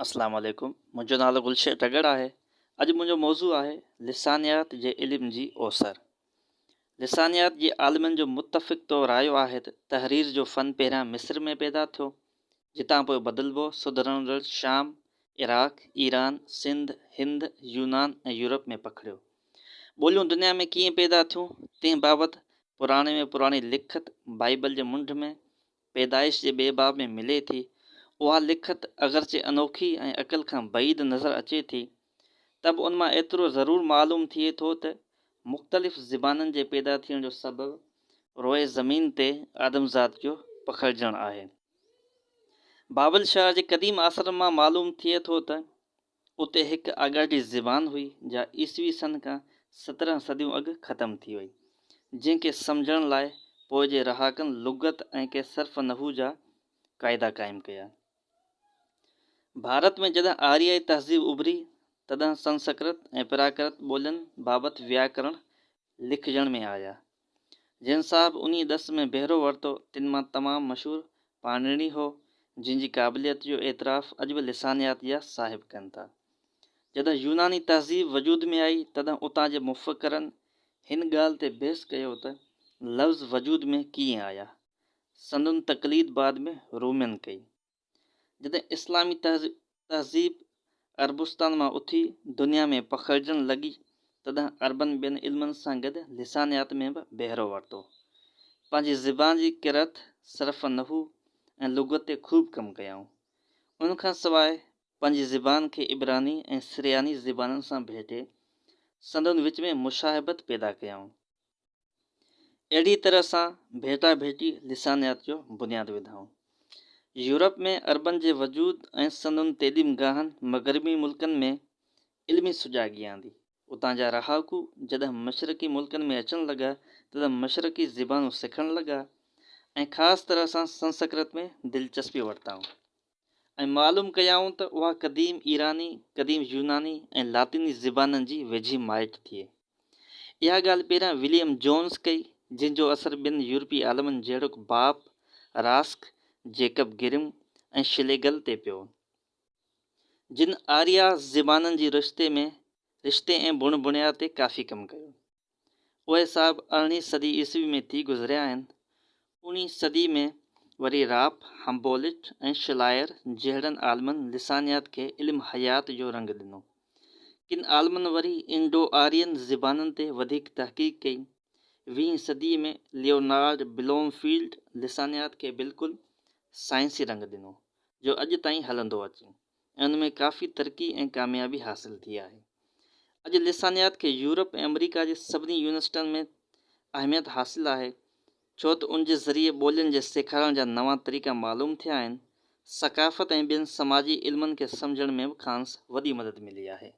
اسلام عليڪم منهنجو نالو گلشير ٽڳڙ آهي اڄ منهنجو موضوع آهي لسانيات جي علم جي اوسر لسانيات جي عالمن جو متفق طور رايو آهي ته تحرير جو فن پهريان مصر ۾ پيدا ٿيو جتان پوء بدلبو سڌرندڙ شام عراق ايران سنڌ هند يونان ۽ يورپ ۾ پکڙيو ٻوليون دنيا ۾ ڪيئن پيدا ٿيون تنهن بابت پراڻي ۾ پراڻي لکت بائيبل جي منڍ ۾ پيدائش جي ٻئي باب ۾ ملي ٿي. اها لکت اگرچه انوکي ۽ عقل کان بعيد نظر اچي ٿي، ته به ان مان ايترو ضرور معلوم ٿئي ٿو ته مختلف زبانن جي پيدا ٿيڻ جو سبب روئي زمين تي آدمزاد جو پکڙجڻ آهي. بابل شهر جي قديم آثارن مان معلوم ٿئي ٿو ته اتي هڪ آڳاٽي زبان هئي، جا عيسوي سن کان 17 صديون اڳ ختم ٿي وئي، جنهن کي سمجهڻ لاء پوء جي رهاڪن لغت ۽ ڪي صرف نحو جا قاعدا قائم ڪيا. ڀارت ۾ جڏهن آريائي تهذيب اڀري، تڏهن سنسڪرت ۽ پراڪرت ٻولين بابت وياڪرڻ لکجڻ ۾ آيا. جن صاحب انهيء ڏس ۾ بهرو ورتو، تن مان تمام مشهور پاڻيڻي هو، جنهن جي قابليت جو اعتراف اڄ به لسانيات جا صاحب ڪن ٿا. جڏهن يوناني تهذيب وجود ۾ آئي، تڏهن اتان جي مفڪرن هن ڳالهه تي بحث ڪيو ته لفظ وجود ۾ ڪيئن آيا. سندن تقليد بعد ۾ رومين ڪئي. جڏهن اسلامي تهذيب عربستان مان اٿي دنيا ۾ پکڙجڻ لڳي، تڏهن عربن ٻين علمن سان گڏ لسانيات ۾ به بهرو ورتو. پنهنجي زبان جي قرئت، صرف نحو ۽ لغت تي خوب ڪم ڪيائون. ان کان سواء پنهنجي زبان کي عبراني ۽ سرياني زبانن سان ڀيٽي سندن وچ ۾ مشاهبت پيدا ڪيائون. اهڙيء طرح سان ڀيٽا ڀيٽي لسانيات جو بنياد وڌائون. يورپ ۾ عربن جي وجود ۽ سندن تعليم گاهن مغربي ملڪن ۾ علمي سجاڳي آندي. اتان جا رهاڪو جڏهن مشرقي ملڪن ۾ اچڻ لڳا تڏهن مشرقي زبانون سکڻ لڳا ۽ خاص طرح سان سنسڪرت ۾ دلچسپي ورتائون ۽ معلوم ڪيائون ته اها قديم ايراني، قديم يوناني ۽ لاطيني زبانن جي ويجهي مائٽ ٿئي. اها ڳالهه پهريان وليم جونز ڪئي، جنهن جو اثر ٻين يورپي عالمن جهڙوڪ باپ، راسڪ، جيڪب گرم ۽ شليگل تي پيو، جن آريا زبانن جي رشتي ۾ رشتي ۽ بڻ بڻياد تي ڪافي ڪم ڪيو. اهي صاحب ارڙهين صدي عيسوي ۾ ٿي گذريا آهن. اوڻيهين صدي ۾ وري راپ، همبولٽ ۽ شلائر جهڙن عالمن لسانيات کي علم حيات جو رنگ ڏنو. ڪن عالمن وري انڊو آرين زبانن تي وڌيڪ تحقيق ڪئي. ويهين صديء ۾ ليونارڊ بلوم فيلڊ لسانيات کي بلڪل سائنسي رنگ ڏنو، جو اڄ تائين هلندو اچي ۽ ان ۾ ڪافي ترقي ۽ ڪاميابي حاصل ٿي آهي. اڄ لسانيات کي يورپ ۽ آمريڪا جي سڀني يونيورسٽين ۾ اهميت حاصل آهي، ڇو ته ان جي ذريعي ٻولين جي سيکارڻ جا نوان طريقا معلوم ٿيا آهن، ثقافت ۽ ٻين سماجي علمن کي سمجهڻ ۾ به کانئس وڏي مدد ملي آهي.